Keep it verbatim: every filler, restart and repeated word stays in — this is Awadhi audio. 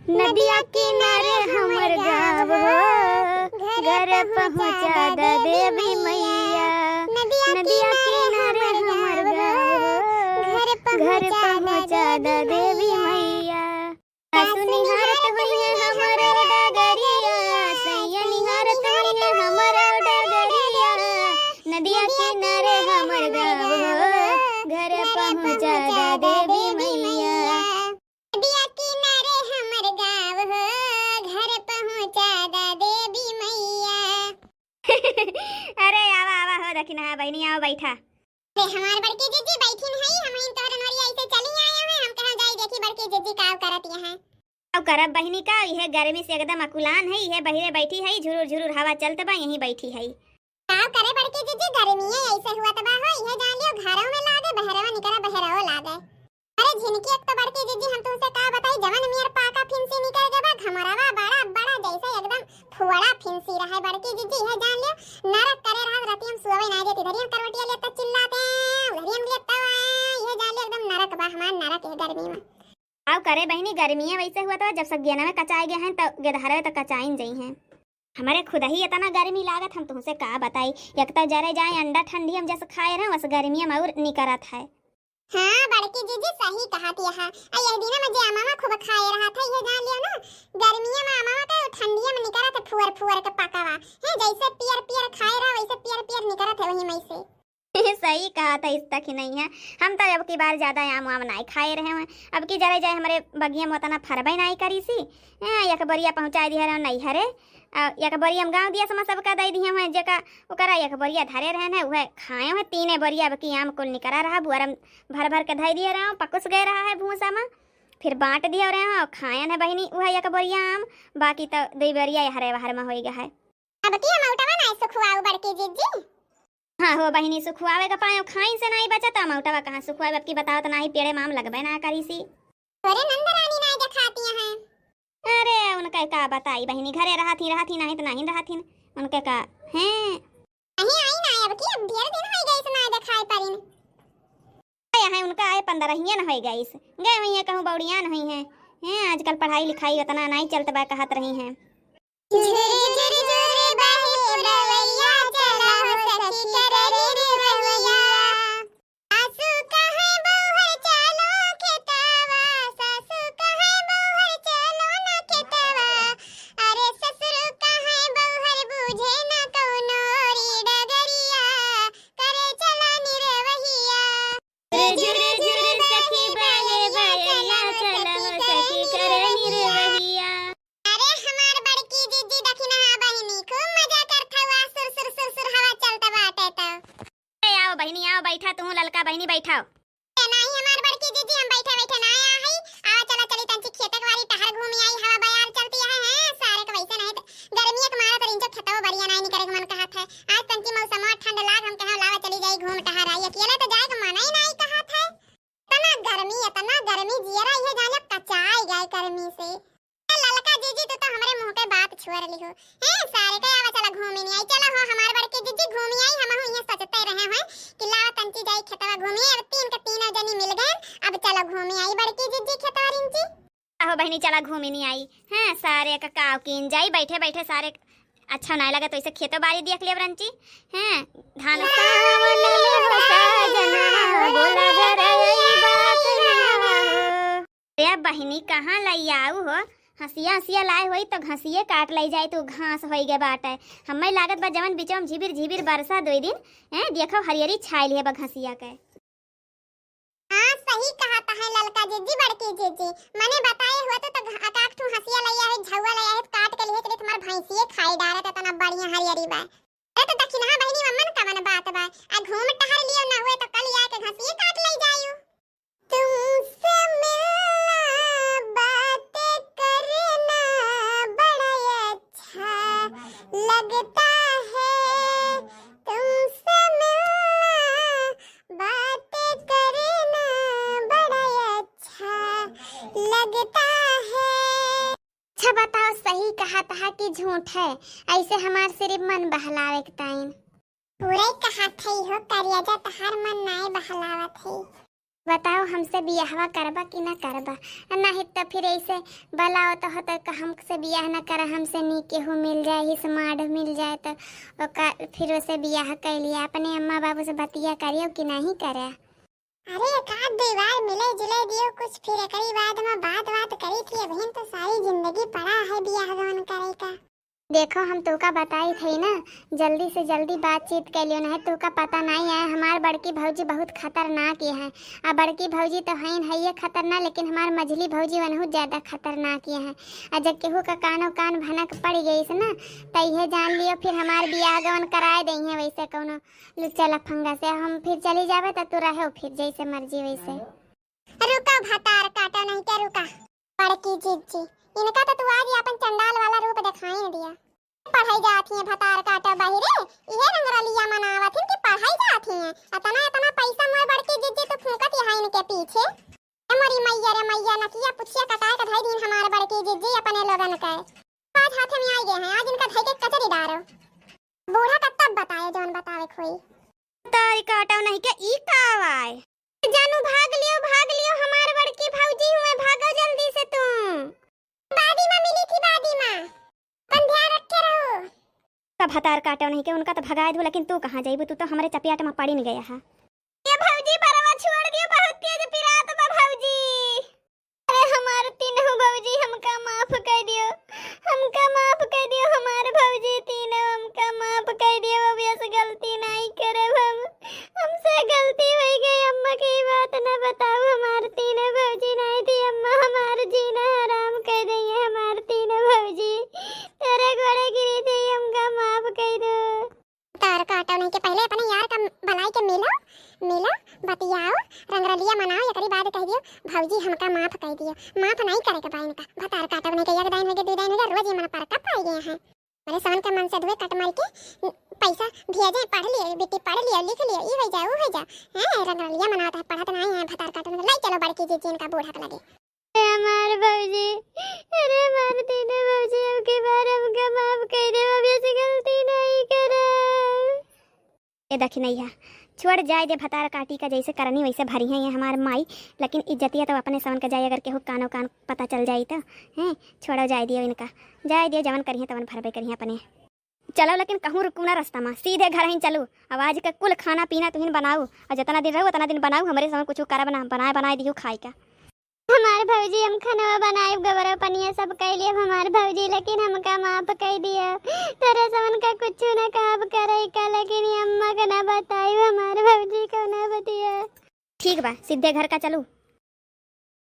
नदिया किनारे हमर गाँव हो, घर पहुँचा द देवी मैया। नदिया किनारे हमर गाँव हो, घर पहुँचा द देवी मैया। सासु निहारत होइहैं हमर डगरिया, सैया निहारत होइहैं हमर डगरिया। नदिया किनारे हमर गाँव हो, घर पहुँचा द देवी मैया। नदिया किनारे हमर गाँव हो, घर पहुँचा द देवी मैया। अरे आवा, आवा हो दखिनहा बहिनी, आवा बैठा। अरे हमार बड़की जिज्जी बैठिन हई, हमहिन तोहरे नोरिया ऐसे चली आए हैं, हम कहाँ जाई देखी बड़की जिज्जी काव करत यहाँ। काव करब बहिनी का, इहे गर्मी से एकदम अकुलान है, इहे बहिरे बैठी है, झुरुर झुरुर हवा चलत बा, यहीं बैठी है। काव करे बड़की जिज्जी, गर्मी है ऐसे हुआ तबा हो, इहे जान लियो घरों में लागे, बहरवा निकरा बहरवो लागे। अरे झिनकी, एक तो बड़की जिज्जी हम तुमसे का बताई, जवन मियर पाका फिंसी निकल गए बा, घमरवा बड़ा बड़ा जैसे एकदम फुअड़ा फिंसी रहे बड़की जिज्जी, यह जान लियो नरक करे रहत। रतिया में सुअवे ना देती, इधरिया करवटिया लेता चिल्लाते, उधरिया में लेता, यह जान लियो एकदम नरक बा हमार नरक है गर्मी में। आव करे बहिनी, गर्मी है वैसे हुआ तो जब सब गेनवे कचाए गए हैं तो गेदहरवे तो कचाइन जई हैं। हमरे खुद ही इतना गर्मी लागत, हम तुमसे का बताई। एक तो जरे जाए अंडा ठंडी हम जस खाए रहे, वस गर्मी में और निकरत है। हाँ बड़की जिज्जी सही कहत यहा। आ यह दिना में जे अमावा खूब खाए रहा था, ये जान लियो ना, गर्मिया में अमावा के ठंडिया में निकरत है फुअर फुअर के पकावा। है जैसे पियर पियर खाए रहा वैसे पियर पियर निकरत है वही में से। सही कहत है, इस तक ही नहीं है। हम तो अब की बार ज्यादा आम वाम नाई खाए रहे हैं। अब की जरे जाए हमरे बगिया में उतना फरबे नाई करी सी। हैं, एक बोरिया पहुँचाए दिया रहे नैहरे। आ, एक बोरिया हम गाँव दिया समझ सबका दे दिए हैं, जेका ओकरा एक बोरिया धरे रहे हैं, वह खाए हैं। तीने बोरिया अब की आम कुल निकरा रहा, बुअरम भर भर के धई दिए रहे, पकुस गए रहा है भूसा में, फिर बाँट दिए रहे हैं और खायन है बहिनी, वह एक बोरिया आम, बाकी तो दुई बोरिया हरे बहर में होई गया है। अब की अमौटवा नाई सुखवाऊ बड़की जिज्जी? हाँ हो बहिनी, सुखवावे का पायो खाइन से नाई बचत, अमौटवा कहाँ सुखवावे, अब की बताओ तो नाही पेड़े माम लगबे ना करी सी। तोरे नंद रानी नाई देखाती हैं। अरे उनके का बताई बहिनी, घरे रहत ही, रहत ही, नाहीं तो नाहीं रहत ही, उनके का हैं। नहीं आई ना अब की, अब ढेर दिन हो गए इस नाई देखाए परिन। आया है उनका आए पंद्रहियन हो गए इस, गए हुई है कहूँ बौड़ियान हुई है। हैं, आजकल पढ़ाई लिखाई उतना नाई चलत बा कहत रही हैं। झुर झुर झुर बहे पुरवैया, चला हो सखी करनी निरवैया। सासू कहे बौहर चलो खेतवा, सासू कहे बौहर चलो ना खेतवा। अरे ससुर कहे बौहर बूझे ना कौनो री डगरिया, करे चला निरवहिया। झुर झुर झुर सखी बहे बयरिया, चला हो सखी करनी निरवहिया। अरे हमार बड़की जिज्जी दखिनहा बहिनी, खूब मजा करत हवा, सुर सुर सुर सुर हवा चलत बाटे तो। ए, आओ बहिनी, आओ, बैठा तू, ललका बहिनी, बैठाओ। ए, नाही हमार बड़की जिज्जी, हम बैठे बैठे ना आया है। आओ, चला चली तंची खेते के बारी टहर घूमी आई, हवा बयार चलती है, हैं, सारे के वैसे नहीं तो गर्मी एक मारत रिंचो खेतवा बरिया नहीं निकरे के मन कहत है। आज तंची मौसम ठंड लाग, हम कहे लावा चली जाई घूम टहर आई, अकेले तो जाए के मन ही नहीं कहत है। इतना गर्मी, इतना गर्मी, जियरा ये जाने कचाई गए गर्मी से। ए, ललका जिज्जी, तू तो हमरे मुंह के बात छुअर लिहो। हैं, सारे के आवा चला घूमी नहीं आई। चला हो हमार बड़की जिज्जी घूमी आई, हम हुई सोचते रहे हैं कि लावा तंची जाई खेतवा घूमी। अब तीन के तीनों जनी मिल गए, अब चला घूमी आई बड़की जिज्जी खेतवा रिंची। आहो बहिनी, चला घूमी नहीं आई। हैं, सारे का काव कीन जाई, बैठे बैठे सारे अच्छा नहीं लगे तो इसे खेतो बारी देख लिया रंची। हैं, धान सावन में साजना, बोला घर आई बात ना। ए बहिनी, कहाँ लइयाऊ हो? हंसिया हंसिया लाए होई तो घसिये काट लई जाए, तू घास होई गए बाटे। हमें लागत बा जवन बिचवा में झिबिर झिबिर बरसा दोई दिन, हैं, देखो हरियरी छाई लिहे बा घसिया के। हाँ, सही कहत है ललका जिज्जी, बड़की जिज्जी। मने बताए हुआ तो, तो घ-, एकाक ठू हंसिया लइया है, झउआ लइया है, काट के लिहे चली तुम्हार भैंसिये खाई डारे, तो इतना बढ़िया हरियरी बा। अरे तो दखिनहा बहिनी, मम्मन कवन बात बा? आ घूम टहर लियो ना हुए तो कल आके घसिये काट लई जायू। तुमसे मिलना, बातें करना बड़ा अच्छा लगता है। तुमसे मिलना, बातें करना बड़ा अच्छा लगता है। अच्छा बताओ, सही कहत हा कि झूठ है? ऐसे हमार सिर्फ मन बहलावे के ताइन। पूरे कहत है हो करिया जा, तहार मन नाय बहलावत है। बताओ, हमसे बियाहवा करबा कि ना करबा? नाहीं तो फिर ऐसे बलाओ तो होता कि हमसे बियाह ना करा, हमसे नीक केहू मिल जाए, हिस माढ़ मिल जाए तो ओका फिर ओसे बियाह कर लिया। अपने अम्मा बाबू से बतिया करियो कि नाहीं करे? अरे, एक आध दो बार मिले जुले दियो कुछ, फिर एकरी बाद में बात बात करी थी। अबहिन तो सारी जिंदगी पड़ा है बियाह गवन करे का। देखो, हम तोका बताई थी ना, जल्दी से जल्दी बातचीत कर लियो, नहीं तोका पता नहीं है, हमार बड़की भौजी बहुत खतरनाक ये है। आ बड़की भौजी तो हईन है ये खतरनाक, लेकिन हमार मझली भौजी वनहू ज्यादा खतरनाक ये है। आ जब केहू का कानो कान भनक पड़ गई से ना, तो ये जान लियो फिर हमार बियाह गवन कराए दे है वैसे कौनो लुच्चा लफंगा से। हम फिर चली जावे तो तू रहो फिर जैसे मर्जी वैसे। रुका भतार काटो नहीं के रुका। बड़की जिज्जी, इनका तो तू आज ही अपन चंडाल वाला रूप दिखाई न दिया। पढ़ाई जात ही भतार काटो बहिरे, इहे रंगरलिया मनावत हिन कि पढ़ाई जात ही। अतना अतना पैसा मोर बड़की जिज्जी तू फूंकत यहाँ इनके पीछे। ए मोरी मैया रे मैया, नकिया पुछिया कटाए के धई दीन हमार बड़की जिज्जी अपने लोगन के। आज हाथे में आई गए हैं, आज इनका धई के कचरी डारो। बूढ़ा का तब बताए जौन बतावे खोई। तारी काटो नहीं के ई का आवाए। जानू भाग लियो, भाग लियो, हमार बड़की भौजी हुए, भागो जल्दी से तुम। बादी माँ मिली थी, बादी माँ, अपन ध्यान रखे रहो। का भतार काटो नहीं के उनका तो भगाए दू, लेकिन तू कहाँ जाइबू? तू तो हमरे चपियाट में पड़ी न गया है। ये भौजी बरवा छोड़ दियो, बहुत तेज पिरात बा भौजी। अरे हमार तीनों भौजी, हमका माफ कर दियो, हमका माफ कर दियो हमार भौजी तीनों, हमका माफ कर दियो। अब ऐसे गलती नहीं करब हम, हमसे गलती हो गई। अम्मा के ई बात न बताओ, हमार तीनों भौजी नहीं थी अम्मा, हमार जीना हराम कर दिए हमार तीनों भौजी। तेरे गोड़े गिरी थी, हमका माफ कर दो। तार काटो नहीं के पहले अपने यार का बुलाई के मिलो, मिलो, बतियाओ, रंगरलिया मनाओ, एकरी बाद कह दियो, "भौजी हमका माफ कर दियो।" माफ नहीं करे के बा इनका। भतार काटो नहीं के एक दाइन हो गए, दो दाइन हो गए, रोज ये मन पर कब पाई गए हैं। मेरे सहन के मन से धुए कट मार के पैसा भेजे, पढ़ लिए, बेटी पढ़ लियो, लिख लियो, ई हो जा, ऊ हो जा। हैं, रंगरलिया मनावत है, पढ़त नहीं है, भतार काटो नहीं के। लाई चलो बड़की जिज्जी इनका बूढ़ा के लगे। अरे हमार भौजी, अरे हमार तीनों भौजी, अब के बार हमका माफ कर दे, अब ऐसे गलती नहीं करब। ए दखिनैया, छोड़ जाए दे भतार काटी का, जैसे करनी वैसे भरी हैं ये हमार माई, लेकिन इज्जतिया तो अपने सवन का जाए, अगर केहू कानो कान पता चल जाई तो, हैं, छोड़ो जाए दियो इनका, जाए दियो, जवन करिहें तवन भरबे करिहें अपने। चलो, लेकिन कहूँ रुकू ना रास्ता में, सीधे घर ही चलू। अब आज के कुल खाना पीना तुहिन बनाऊ, और जितना दिन रहू उतना दिन बनाऊ, हमरे समय कुछ करब ना, बनाए बनाए दिहू खाए का। हमार भौजी, हम खनवा बनाइब, गोबरा पनिया सब कैली अब हमार भौजी, लेकिन हमका माफ कर दिया। तोरे समन का कुछ ना कहब करे का, लेकिन ये अम्मा का ना बताइब हमार भौजी को ना बतिया। ठीक बा, सीधे घर का चलू।